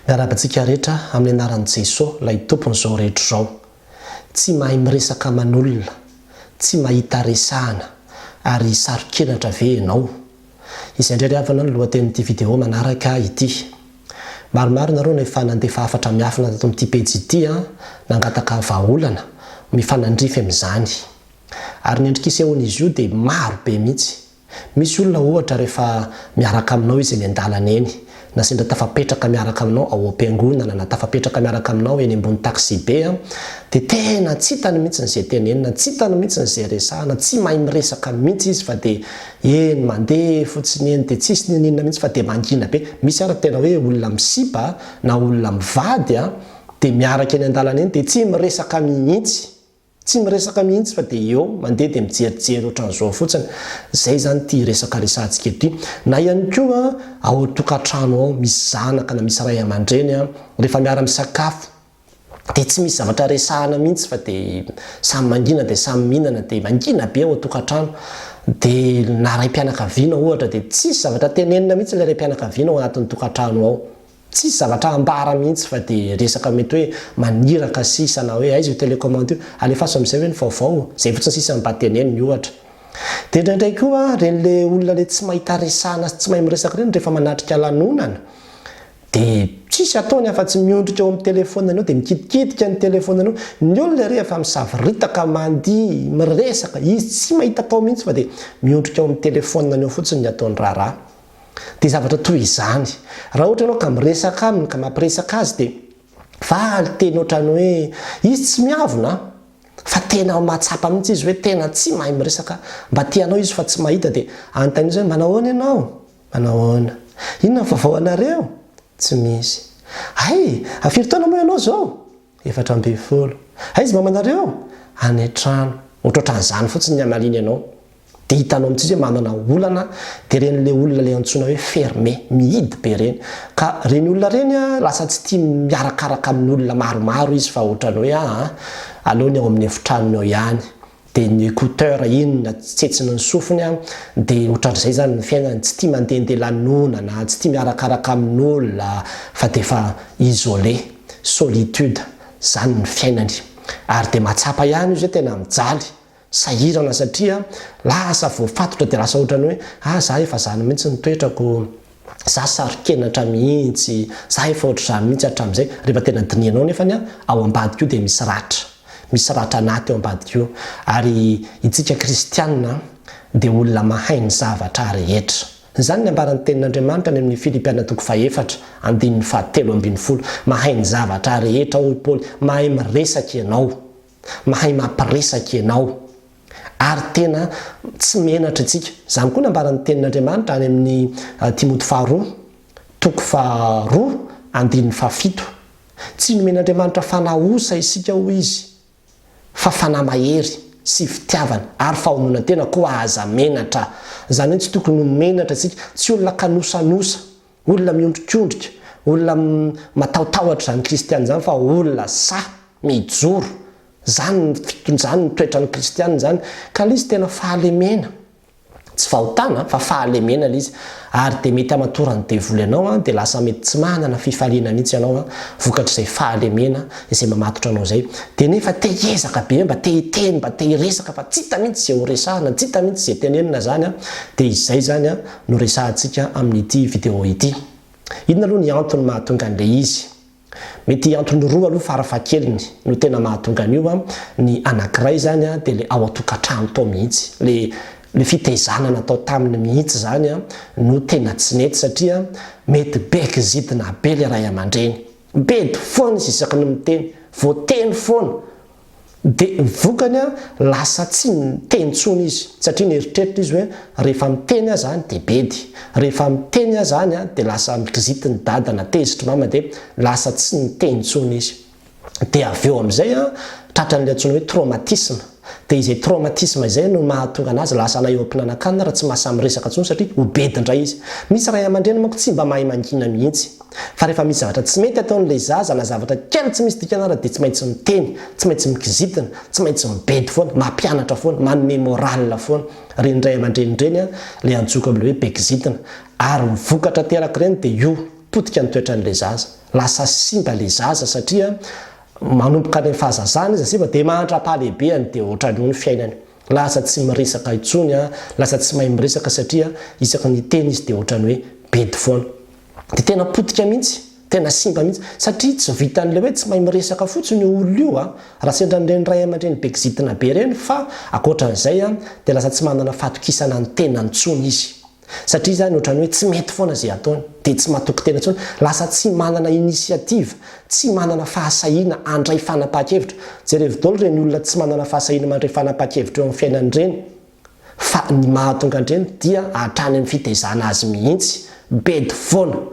Miarahaba antsika rehetra amin'ny anaran'i Jeso ilay Tompon'izao rehetra izao. Tsy mahay miresaka aman'olona, tsy mahita resahana ary saro-kenatra ve ianao? Izay indray ry havana no lohatenin'ity video manaraka ity. Maromaro nareo no efa nandefa hafatra miafina tato amin'ity pejy ity an, nangataka vahaolana mifanandrify amin'izany. Ary ny endrika isehoan'izy io dia maro be mihitsy. Misy olona ohatra rehefa miaraka aminao izy eny an-dalana eny, na sendra tafapetraka miaraka aminao ao am-piangonana na tafapetraka miaraka aminao eny ambony taxi-be an, dia tena tsy hitany mihitsy izay tenenina, tsy hitany mihitsy izay resahana, tsy mahay miresaka mihitsy izy fa dia eny mandeha fotsiny eny dia tsisy n'inon'inona mihitsy fa dia mangina be. Misy ary tena hoe olona misipa na olona mivady an, dia miaraka eny an-dalana eny dia tsy miresaka mihitsy. Tsy miresaka mihitsy fa dia eo mandeha dia mijerijery ohatran'izao fotsiny. Izay izany ity resaka resahantsika ity. Na ihany koa ao an-tokantrano ao misy zanaka na misy ray aman-dreny rehefa miara-misakafo dia tsy misy zavatra resahana mihitsy fa dia samy mangina dia samy mihinana dia mangina be ao an-tokantrano. Dia na raim-pianakaviana ohatra dia tsisy zavatra tenenina mihitsy ilay raim-pianakaviana ao anatin'ny tokantrano ao. Tsisy zavatra ambara mihitsy fa dia resaka mety hoe maniraka sisa na hoe aiza io télécommande io, alefaso amin'izay hoe ny vaovao, izay fotsiny sisa no mba teneniny ohatra. Dia indraindray koa ireny le olona le tsy mahita resahana sy tsy mahay miresaka ireny rehefa manatrika lanonana dia tsisy ataony afa-tsy miondrika eo amin'ny téléphone-ny eo dia mikitikitika ny téléphone-ny eo, ny olona ery efa misavoritaka mandihy, miresaka, izy tsy mahita atao mihitsy fa dia miondrika eo amin'ny téléphone-ny eo fotsiny ny ataony raharaha. Dia zavatra toy izany. Raha ohatra ianao ka miresaka aminy ka mampiresaka azy dia faly teny ohatran'ny hoe izy tsy miavona an! Fa tena mahatsapa mihitsy izy hoe tena tsy mahay miresaka, mba te hanao izy fa tsy mahita dia anontaniana izy hoe manahoana ianao? Manahoana? Inona ny vaovao anareo? Tsy misy. Hay! Firy taona moa ianao izao? 14. Aiza mamanareo? Any an-trano. Ohatrohatran'izany fotsiny ny hamaliany anao. Dia hitanao mihitsy izy hoe manana olana, dia ireny ilay olona ilay antsoina hoe fermé, mihidy be ireny. Ka ireny olona ireny lasa tsy tia miarakaraka amin'olona maromaro izy fa ohatran'ny hoe aa, aleony ao amin'ny efitranony ao ihany. Dia ny écouteur inona tsetsiny ny sofiny an, dia ohatran'izay izany ny fiainany, tsy tia mandehandeha lanonana, tsy tia miarakaraka amin'olona fa dia efa isolé, solitude, izany ny fiainany. Ary dia mahatsapa ihany izy hoe tena mijaly, sahirana satria lasa voafatotra dia lasa ohatran'ny hoe ah za efa izany mihitsy ny toetrako, za saro-kenatra mihitsy, za efa ohatr'izany mihitsy hatramin'izay, rehefa tena dinihanao nefany an, ao ambadika io dia misy ratra. Misy ratra anaty ao ambadika io. Ary itsika kristiana dia olona mahay ny zavatra rehetra. Izany ny ambaran'ny tenin'Andriamanitra any amin'ny Filipiana toko fahefatra, andininy fahatelo ambin'ny folo. Mahay ny zavatra rehetra hoy Paoly, mahay miresaka ianao. Mahay mampiresaka ianao. Ary tena tsy menatra isika. Izany koa ny ambaran'ny tenin'Andriamanitra any amin'ny Timoty faharoa, toko faharoa, andininy fahafito. Tsy nomen'Andriamanitra fanahy osa isika, hoy izy, fa fanahy mahery sy fitiavana ary fahononan-tena, koa aza menatra. Izany hoe tsy tokony ho menatra isika, tsy olona kanosanosa, olona miondrikondrika, olona matahotahotra izany kristiana izany fa olona sahy mijoro. Izany ny izany ny toetran'ny kristiana izany. Ka ilay izy tena fahalemena. Tsy fahotana fa fahalemena ilay izy ary dia mety hamatoran'ny devoly anao an, dia lasa mety tsy manana fifaliana mihitsy ianao an, vokatr'izay fahalemena izay mamatotra anao izay. Dia nefa te hiezaka be, mba te hiteny, mba te hiresaka fa tsy hita mihitsy izay ho resahana, tsy hita mihitsy izay tenenina izany an, dia izay izany an no resahantsika amin'ity video ity. Inona aloha ny antony mahatonga an'ilay izy? Mety antony roa aloha farafahakeliny no tena mahatonga an'io an, ny anakiray zany an dia le ao an-tokantrano tao mihitsy, le le fitaizana natao taminy mihitsy zany an no tena tsy nety satria mety be kizitina be le ray aman-dreny, bedy foana izy isaky ny miteny, voateny foana, Dia ny vokany an, lasa tsy niteny intsony izy, satria nieritreritra izy hoe rehefa miteny aho izany dia bedy, rehefa miteny aho izany an, dia lasa mikizitin'i dada na tezitr'i mama dia lasa tsy niteny intsony izy. Dia avy eo amin'izay an, tratran'ilay antsoina hoe traumatisme. Dia izay traumatisme izay no mahatonga an'azy lasa na eo am-pihinanan-kanina ary tsy mahasahy miresaka intsony satria ho bedy indray izy. Misy ray aman-dreny manko tsy mba mahay mangina mihitsy. Fa rehefa misy zavatra tsy mety ataon'ilay zaza na zavatra kely tsy misy dikany ara dia tsy maintsy miteny, tsy maintsy mikizitina, tsy maintsy mibedy foana, mampianatra foana, manome morale foana. Ireny ray aman-dreny ireny ilay antsoiko amin'ilay hoe be kizitina. Ary ny vokatra aterak'ireny dia io. Potika ny toetran'ilay zaza. Lasa simba ilay zaza satria manomboka any amin'ny fahazazana izy simba dia mandra-pahalehibeany dia ohatran'io ny fiainany. Lasa tsy miresaka intsony, lasa tsy mahay miresaka satria isaky ny hiteny izy dia ohatran'ny hoe bedy foana. Dia tena potika mihitsy, tena simba mihitsy. Satria tsy vitan'ilay hoe tsy mahay miresaka fotsiny io olona io an, raha sendra an'ireny ray aman-dreny be kizitina be ireny fa ankoatran'izay an, dia lasa tsy manana fahatokisana ny tenany intsony izy. Satria izany ohatran'ny hoe tsy mety foana izay ataony, dia tsy matoky tena intsony, lasa tsy manana initiative, tsy manana fahasahiana handray fanapahan-kevitra. Jerevo daholo ireny olona tsy manana fahasahiana mandray fanapahan-kevitra eo amin'ny fiainany ireny. Fa ny mahatonga an'ireny dia hatrany amin'ny fitaizana azy mihitsy, bedy foana,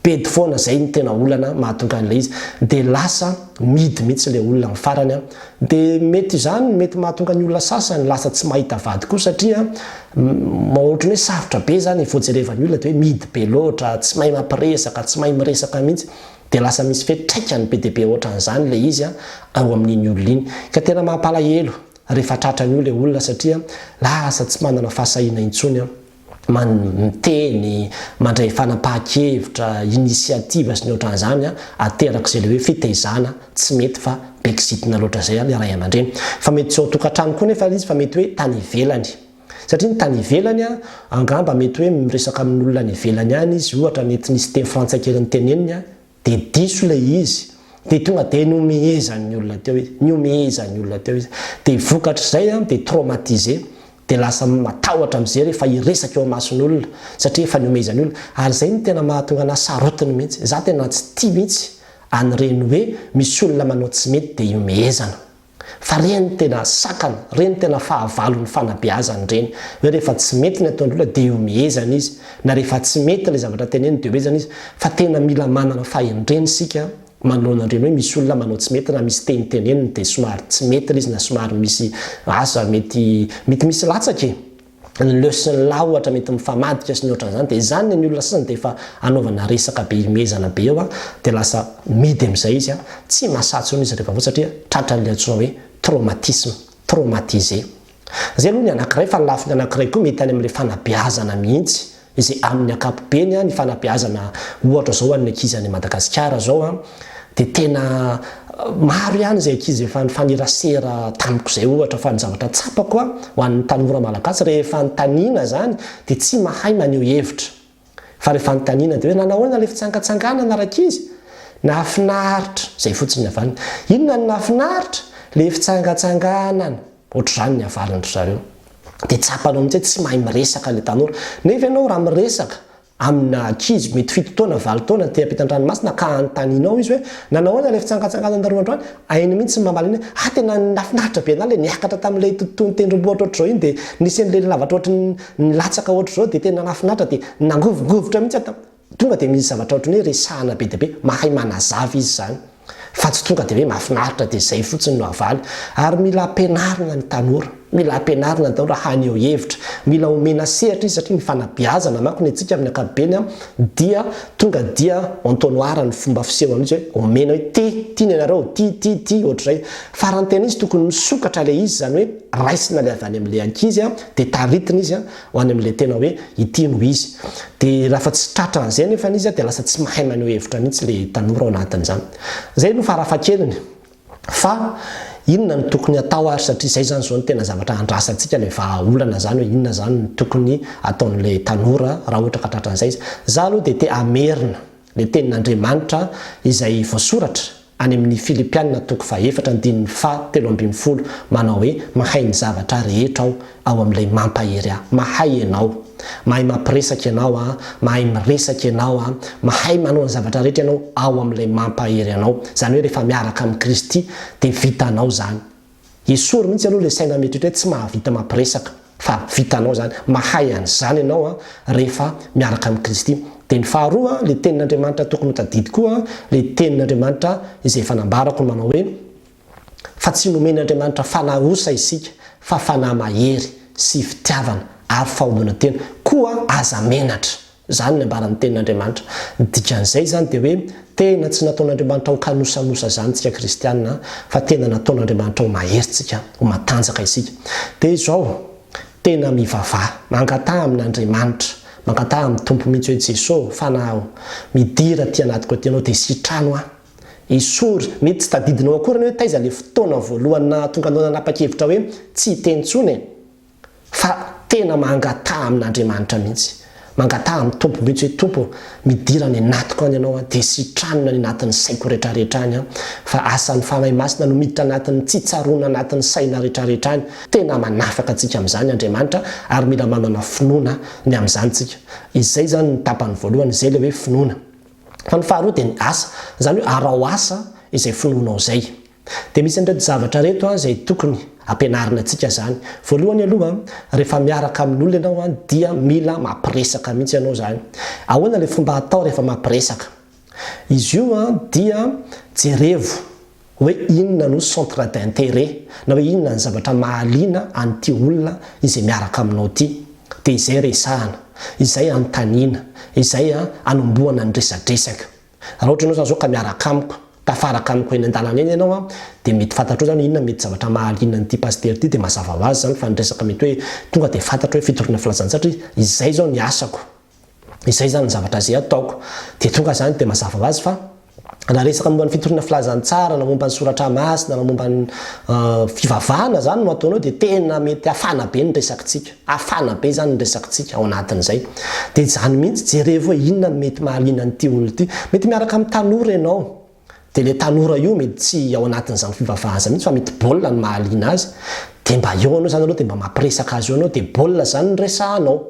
bedy foana, izay no tena olana mahatonga an'ilay izy, dia lasa midy mihitsy ilay olona amin'ny farany an, dia mety izany no mety mahatonga ny olona sasany lasa tsy mahita vady koa satria ohatran'ny hoe sarotra be izany vao jerevan'ny olona dia hoe midy be loatra, tsy mahay mampiresaka, tsy mahay miresaka mihitsy, dia lasa misy fiantraikany be dia be ohatran'izany ilay izy an ao amin'iny olona iny, ka tena mampalahelo. rehefa tratran'io ilay olona satria lasa tsy manana fahasahiana intsony an, miteny, mandray fanapahan-kevitra, initiative sy ny ohatran'izany an, aterak'izay ilay hoe fitaizana tsy mety fa be kizitina loatra izay ilay ray aman-dreny. Fa mety tsy ao an-tokantrano koa nefa ilay izy fa mety hoe tany ivelany. Satria ny tany ivelany an, angamba mety hoe miresaka amin'olona any ivelany any izy, ohatra mety nisy teny frantsay kely noteneniny an, Dia diso ilay izy, dia tonga dia nihomehezan'ny olona teo izy, nihomehezan'ny olona teo izy. Dia vokatr'izay an, dia traumatisé, dia lasa matahotra amin'izay rehefa hiresaka eo imason'olona, satria efa nihomehezan'ny olona. Ary izay no tena mahatonga anà sarotiny mihitsy. Izaho tena tsy tia mihitsy an'ireny hoe misy olona manao tsy mety dia ihomehezana. Fa reny tena sakana, reny tena fahavalon'ny fanabeazana ireny. Hoe rehefa tsy mety ny ataon'ny olona dia ihomehezana izy, na rehefa tsy mety ilay zavatra teneniny dia ihomehezana izy. Fa tena mila manana fahendrena isika manoloana an'ireny hoe misy olona manao tsy mety na misy teny teneniny dia somary tsy mety ilay izy na somary misy asa mety mety misy latsaka e! ny le sy ny la ohatra mety mifamadika sy ny ohatran'izany dia izany ny olona sasany dia efa anaovana resaka be ihomehezana be eo dia lasa midy amin'izay izy tsy mahasahy intsony izy rehefa avy eo satria tratran'ilay antsoina hoe traumatisme, traumatisé. Izay aloha ny anankiray fa ny lafiny anankiray koa mety any amin'ilay fanabeazana mihitsy izay amin'ny ankapobeny ny fanabeazana ohatra izao ho an'ny ankizy any Madagasikara izao dia tena maro ihany izay ankizy efa nifanerasera tamiko izay ohatra fa ny zavatra tsapako ho an'ny tanora malagasy rehefa anontaniana izany dia tsy mahay maneho hevitra fa rehefa anontaniana dia hoe nanahoana ilay fitsangatsanganana rankizy? Nahafinaritra, izay fotsiny ny avaliny. Inona no nahafinaritra? Ilay fitsangatsanganana. Ohatr'izany ny avalin-dry zareo. Dia tsapanao mihitsy hoe tsy mahay miresaka ilay tanora. Nefa ianao raha miresaka amina ankizy mety fito taona, valo taona aty ampitan-dranomasina ka anontanianao izy hoe nanao ahoana ilay fitsangatsangananareo androany? Hainy mihitsy ny mamaly hoe ah tena nahafinaritra be anah ilay niakatra tamin'ilay tontolo tendrombohitra ohatr'izao iny dia nisy an'ilay lavatra ohatry ny nilatsaka ohatr'izao dia tena nahafinaritra dia nangovingovitra mihitsy aho tamin'ny Tonga dia misy zavatra ohatran'ny hoe resahana be dia be, mahay manazava izy izany, fa tsy tonga dia hoe mahafinaritra dia izay fotsiny no avaly. Ary mila ampianarina ny tanora, mila ampianarina ny tanora haneho hevitra, mila omena sehatra izy satria ny fanabeazana manko ny antsika amin'ny ankapobeny dia tonga dia entonnoir ny fomba fiseho amin'izy hoe omena hoe ty, ty ny anareo, ty, ty, ty, ohatr'izay. Fa raha ny tena izy tokony misokatra ilay izy, izany hoe raisina ilay avy any amin'ilay ankizy dia taritina izy ho any amin'ilay tena hoe ity no izy. Dia raha fa tsy tratra an'izay anefa izy dia lasa tsy mahay maneho hevitra mihitsy ilay tanora ao anatin'izany. Izay aloha farafahakeliny. Fa inona no tokony hatao ary satria izay izany izao no tena zavatra andrasantsika ilay vahaolana izany hoe inona izany no tokony hataon'ilay tanora raha ohatra ka tratran'izay izy. Izaho aloha dia te hamerina ilay tenin'Andriamanitra izay voasoratra any amin'ny Filipiana toko fahefatra andininy faha 13 manao hoe mahay ny zavatra rehetra aho ao amin'ilay mampahery ahy. Mahay ianao. Mahay mampiresaka ianao an, mahay miresaka ianao an, mahay manao ny zavatra rehetra ianao ao amin'ilay mampahery anao. Izany hoe rehefa miaraka amin'i Kristy dia vitanao izany. Esory mihitsy aloha ilay saina mieritreritra hoe tsy mahavita mampiresaka fa vitanao izany, mahay an'izany ianao an rehefa miaraka amin'i Kristy. Dia ny faharoa an, ilay tenin'Andriamanitra tokony ho tadidy koa an, ilay tenin'Andriamanitra izay efa nambarako no manao hoe, fa tsy nomen'Andriamanitra fanahy osa isika fa fanahy mahery sy fitiavana ary fahombonan-tena, koa aza menatra. Izany ny ambaran'ny Tenin'Andriamanitra. Ny dikan'izay izany dia hoe tena tsy nataon'Andriamanitra ho kanosanosa izany isika kristiana fa tena nataon'Andriamanitra ho mahery tsika, ho matanjaka isika. Dia izao, tena mivavaha, mangataha amin'Andriamanitra. Mangataha amin'ny Tompo mihitsy hoe Jeso, Fanahy o, midira aty anatiko aty Ianao dia sitrano aho. Esory, mety tsy tadidinao akory anie hoe taiza ilay fotoana voalohany nahatonga anao nanapa-kevitra hoe tsy hiteny intsony e! Fa tena mangataha amin'Andriamanitra mihitsy. Mangataha amin'ny Tompo mihitsy hoe Tompo ô, midira any anatiko any Ianao an, dia sitranina any anatin'ny saiko retraretra any an, fa asan'ny Fanahy Masina no miditra anatin'ny tsy tsaroana anatin'ny saina retraretra any. Tena manafaka antsika amin'izany Andriamanitra ary mila manana finoana ny amin'izany tsika. Izay izany ny tapany voalohany, izay ilay hoe finoana. Fa ny faharoa dia ny asa, izany hoe araho asa izay finoanao izay. Dia misy an'ireto zavatra ireto izay tokony ampianarina antsika izany. Voalohany aloha, rehefa miaraka amin'olona ianao dia mila mampiresaka mihitsy ianao izany. Ahoana ilay fomba atao rehefa mampiresaka? Izy io dia jerevo hoe inona no centre d'intérêt na hoe inona ny zavatra mahaliana an'ity olona izay miaraka aminao ity. Dia izay resahana, izay anontaniana, izay anombohana ny resadresaka. Raha ohatra ianao izany izao ka miaraka amiko, tafaraka amiko eny an-dalana eny ianao an, dia mety fantatrao izany hoe inona mety zavatra mahaliana an'ity pasitera ity, dia mazava ho azy izany fa ny resaka mety hoe tonga dia fantatro hoe fitoriana filazantsara satria izay izao ny asako, izay izany ny zavatra izay ataoko. Dia tonga izany dia mazava ho azy fa raha resaka momba ny fitoriana filazantsara na momba ny soratra masina na momba ny fivavahana izany no ataonao dia tena mety hafana be ny resakitsika. Hafana be izany ny resakitsika ao anatin'izay. Dia izany mihitsy, jerevo hoe inona no mety mahaliana an'ity olona ity. Mety miaraka amin'ny tanora ianao, dia ilay tanora io mety tsy ao anatin'izany fivavahana izany mihitsy fa mety baolina no mahaliana azy. Dia mba eo ianao izany aloha dia mba mampiresaka azy eo ianao dia baolina izany no resahanao.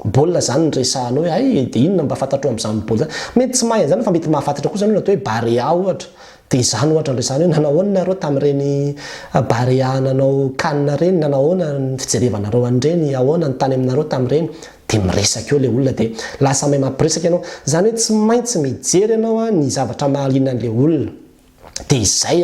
Baolina zany no resahanao hoe hay dia inona mba fantatrao amin'izany baolina zany? Mety tsy mahay an'izany fa mety mahafantatra kosa ny olona atao hoe Barea ohatra. Dia izany ohatra no resahana hoe nanao ahoana nareo tamin'ireny Barea nanao can ireny, nanao ahoana ny fijerevanareo an'ireny, ahoana ny tany aminareo tamin'ireny. Dia miresaka eo ilay olona dia lasa mahay mampiresaka ianao. Izany hoe tsy maintsy mijery ianao ny zavatra mahaliana an'ilay olona. Dia izay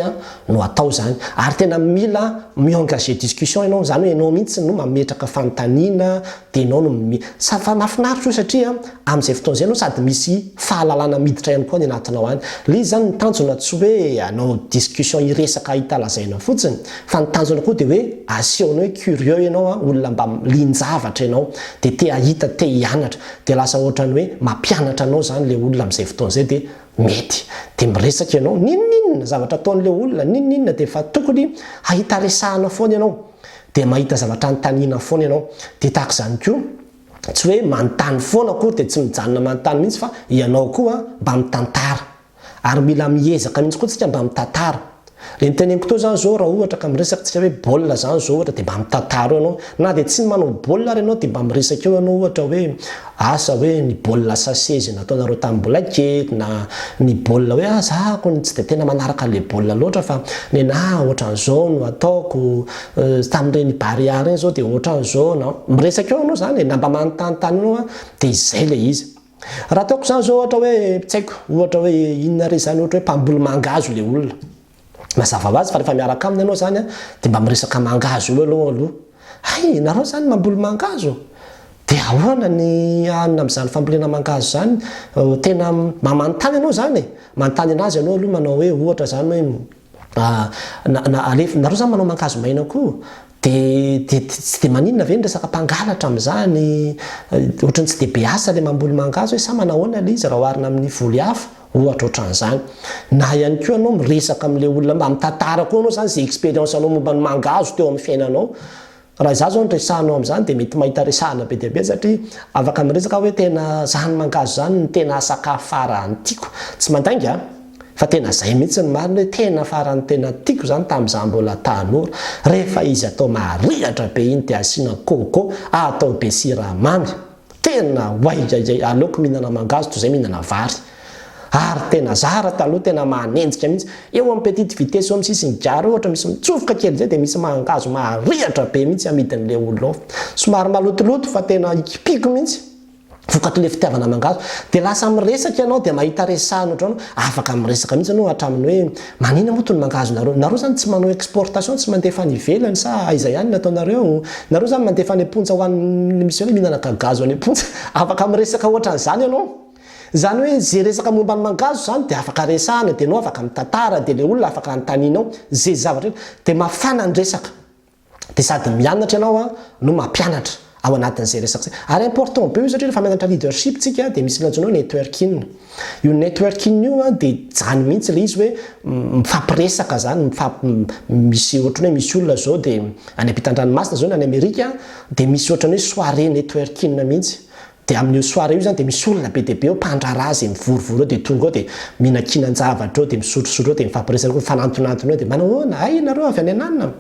no atao izany. Ary tena mila mi-engager discussion ianao, izany hoe ianao mihitsy no mametraka fanontaniana, dia ianao no mi-, fa mahafinaritra io satria amin'izay fotoana izay ianao sady misy fahalalana miditra ihany koa any anatinao any. Ilay izy izany ny tanjona tsy hoe hanao discussion hiresaka hahita lazaina fotsiny, fa ny tanjona koa dia hoe asehonao hoe curieux ianao, olona mba lian-javatra ianao, dia te hahita, te hianatra. Dia lasa ohatran'ny hoe mampianatra anao izany ilay olona amin'izay fotoana izay dia Mety. Dia miresaka ianao, n'inon'inona zavatra ataon'ilay olona, n'inon'inona dia efa tokony hahita resahana foana ianao. Dia mahita zavatra anontaniana foana ianao. Dia tahaka izany koa, tsy hoe manontany foana akory dia tsy mijanona manontany mihitsy fa ianao koa mba mitantara. Ary mila miezaka mihitsy koa tsika mba mitantara. Le niteneniko teo zany zao raha ohatra ka miresaka tsika hoe baolina zany zao ohatra de mba mitantara eo ianao na de tsy manao baolina ary ianao de mba miresaka eo ianao ohatra hoe asa hoe ny baolina sachet izay nataonareo tamin'ny mbola kely na ny baolina hoe ah za kony tsy de tena manaraka le baolina loatra fa nenah ohatran'izao no ataoko tamin'ireny Barea reny zao de ohatran'izao na miresaka eo ianao zany e na mba manontanintany eo ianao de izay le izy. Raha ataoko izany izao ohatra hoe, tsy haiko, ohatra hoe inona re izany, ohatra hoe mpamboly mangahazo ilay olona. Mazava ho azy fa rehefa miaraka aminy ianao izany an, dia mba miresaka mangahazo eo aloha aloha. Hay, nareo izany mamboly mangahazo? Dia ahoana ny hanina amin'izany fambolena mangahazo izany? Tena mba manontany ianao izany e! Manontany an'azy ianao aloha manao hoe ohatra izany hoe, na, na alefa, nareo izany manao mangahazo maina koa? Dia dia tsy dia maninona ve ny resaka mpangalatra amin'izany? Ohatran'ny tsy dia be asa ilay mamboly mangahazo hoe sa manahoana ilay izy raha oharina amin'ny voly hafa? Ohatra ohatran'izany. Na ihany koa ianao miresaka amin'ilay olona mba mitantara koa ianao izany izay expérience anao momba ny mangahazo teo amin'ny fiainanao. Raha izaho izao no resahanao amin'izany dia mety mahita resahana be dia be satria afaka miresaka aho hoe tena izany mangahazo izany no tena sakafo farany tiako. Tsy mandainga an! Fa tena zay mihitsy ny marina hoe tena farany tena tiako zany tamin'izaho mbola tanora. Rehefa izy atao marihatra be iny dia asiana coco, atao be siramamy. Tena waiaiai aleoko mihinana mangahazo toy izay mihinana vary. Ary tena zara taloha tena manenjika mihitsy. Eo amin'ny petite vitesse eo amin'ny sisin'ny gare eo ohatra misy mitsofoka kely zay dia misy mangahazo marihatra be mihitsy amidin'ilay olona ao. Somary malotoloto fa tena ikipiko mihitsy. Vokatry le fitiavana mangahazo de lasa miresaka ianao de mahita resahana ohatrany afaka miresaka mihitsy ianao hatramin'ny hoe manina moa tony mangahazo nareo nareo zany tsy manao exportation tsy mandefa any ivelany sa aiza ihany ny ataonareo nareo zany mandefa any am-ponja ho an'ny misy hoe mihinana gagazo any am-ponja afaka miresaka ohatran'izany ianao zany hoe ze resaka momba ny mangahazo zany de afaka resahana de ianao afaka mitantara de le olona afaka anontanianao ze zavatra de mafana ny resaka Dia sady mianatra ianao no mampianatra. Ao anatin'izay resaka izay. Ary important be io satria rehefa mianatra leadership tsika dia misy ilay antsoina hoe networking. Io networking io an dia zany mihitsy ilay izy hoe mifampiresaka zany, mifamp misy ohatran'ny hoe misy olona zao dia any ampitan-dranomasina zao na any Amerika dia misy ohatran'ny hoe soirée networking mihitsy. Dia amin'io soirée io zany dia misy olona be dia be eo, mpandraharaha izay mivorivory eo dia tonga eo dia mihinankinan-javatra eo dia misotrosotro eo dia mifampiresaka eo, mifanantonantona eo dia manao ahoana? Hay nareo avy any ananona?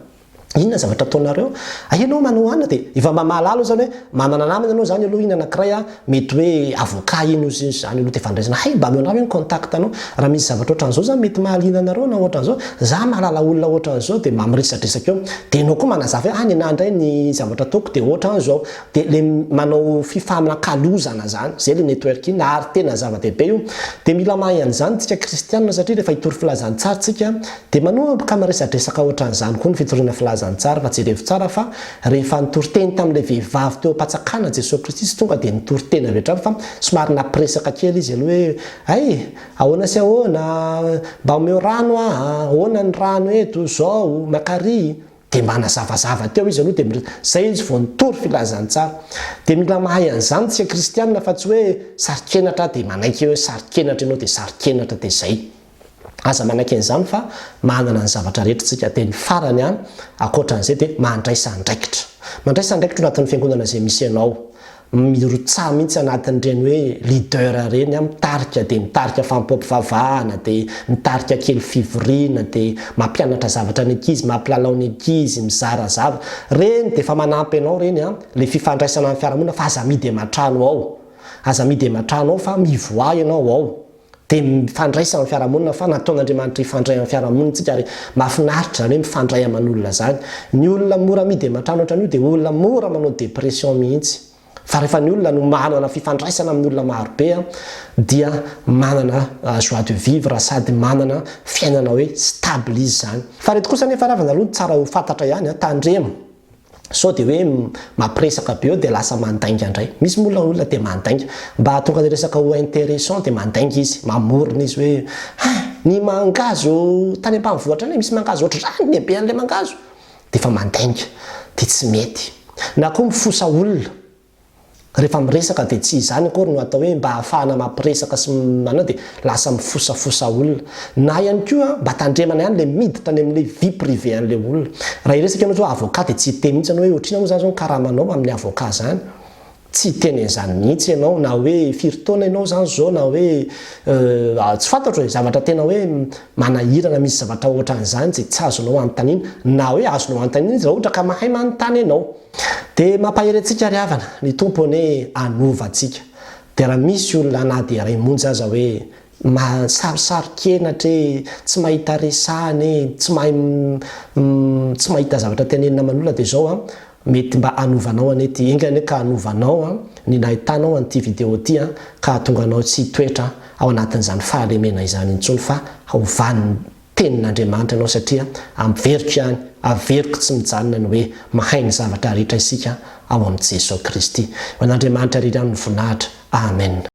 Inona zavatra ataonareo? Hay ianao manao anona dia efa mba mahalala aloha zany hoe manana namana ianao zany aloha iny anakiray a, mety hoe avocat iny ozy izy zany aloha dia fandraisana hay mba omeo anah hoe ny contact anao raha misy zavatra ohatran'izao zany mety mahaliana anareo na ohatran'izao, za mahalala olona ohatran'izao dia mba miresadresaka eo dia ianao koa manazava hoe ah nenah indray ny zavatra ataoko dia ohatran'izao Dia le manao fifanakalozana zany, zay le networking ary tena zava-dehibe io. Dia mila mahay an'izany tsika kristianina satria rehefa hitory filazantsara tsika dia manomboka miresadresaka ohatran'izany koa ny fitoriana filazantsara fa jerevo tsara fa rehefa nitory teny tamin'ilay vehivavy teo am-patsakana Jesoa Kristy tsy tonga dia nitory teny avy hatrany fa somary nampiresaka kely izy aloha hoe hay ahoana sy ahoana mba omeo rano aho ahoana ny rano eto zao makary Dia mba nazavazava teo izy aloha dia mire, zay izy vao nitory filazantsara. Dia mila mahay an'izany tsika kristianina fa tsy hoe saro-kenatra aho dia manaiky hoe saro-kenatra ianao dia saro-kenatra dia zay. Aza manaiky an'izany fa manana ny zavatra rehetra tsika. Dia ny farany an, ankoatran'izay dia mandraisa andraikitra. Mandraisa andraikitra ao anatin'ny fiangonana izay misy anao. Mirotsaha mihitsy anatin'ireny hoe leader ireny an, mitarika dia mitarika fanompoam-pivavahana, dia mitarika kely fivoriana, dia mampianatra zavatra ny ankizy, mampilalao ny ankizy, mizara zavatra. Ireny dia efa manampy anao ireny an, ilay fifandraisana amin'ny fiarahamonina fa aza amidy aman-trano ao. Aza amidy aman-trano ao fa mivoaha ianao ao. Dia mifandraisa amin'ny fiarahamonina fa nataon'Andriamanitra hifandray amin'ny fiarahamonina isika ary mahafinaritra izany hoe mifandray aman'olona izany. Ny olona mora amidy aman-trano ohatran'io dia olona mora manao dépression mihitsy. Fa rehefa ny olona no manana fifandraisana amin'ny olona maro be dia manana joie de vivre sady manana fiainana hoe stable izy izany. Fa ireto kosa anefa ravana aloha tsara ho fantatra ihany, tandremo. Sao dia hoe mampiresaka be eo dia lasa mandainga indray. Misy moa olona dia mandainga. Mba hahatonga ny resaka ho interessant dia mandainga izy, mamorona izy hoe hein, ny mangahazo tany ambanivohitra any misy mangahazo ohatr'izany ny habean'ilay mangahazo. Dia efa mandainga. Dia tsy mety. Na koa mifosa olona. Rehefa miresaka dia tsy izany akory no atao hoe mba ahafahana mampiresaka sy manao dia lasa mifosafosa olona. Na ihany koa mba tandremana ihany ilay miditra any amin'ilay vie privée an'ilay olona. Raha hiresaka ianao zao avocat dia tsy hiteny mihitsy ianao hoe ohatr'inona moa izany zao ny karamanao amin'ny avocat izany. Tsy hiteny an'izany mihitsy ianao na hoe firy taona ianao izany zao na hoe tsy fantatro e, zavatra tena hoe manahirana misy zavatra ohatran'izany izay tsy azonao anontaniana na hoe azonao anontaniana izy raha ohatra ka mahay manontany ianao. Dia mampahery antsika ry havana, ny Tompo anie hanova antsika. Dia raha misy olona na dia iray monja aza hoe ma sarosaro-kenatra e, tsy mahita resahana e, tsy mahay tsy mahita zavatra tenenina aman'olona dia izao an, mety mba hanovanao anie ity, enga anie ka hanovanao an, ny nahitanao an'ity vidéo ity an, ka hahatonga anao tsy hitoetra ao anatin'izany fahalemena izany intsony fa ho vanona. Tenin'Andriamanitra ianao satria averiko ihany, averiko tsy mijanona ny hoe mahay ny zavatra rehetra isika ao amin'i Jesoa Kristy. Ho an'Andriamanitra irery ihany ny voninahitra. Amen.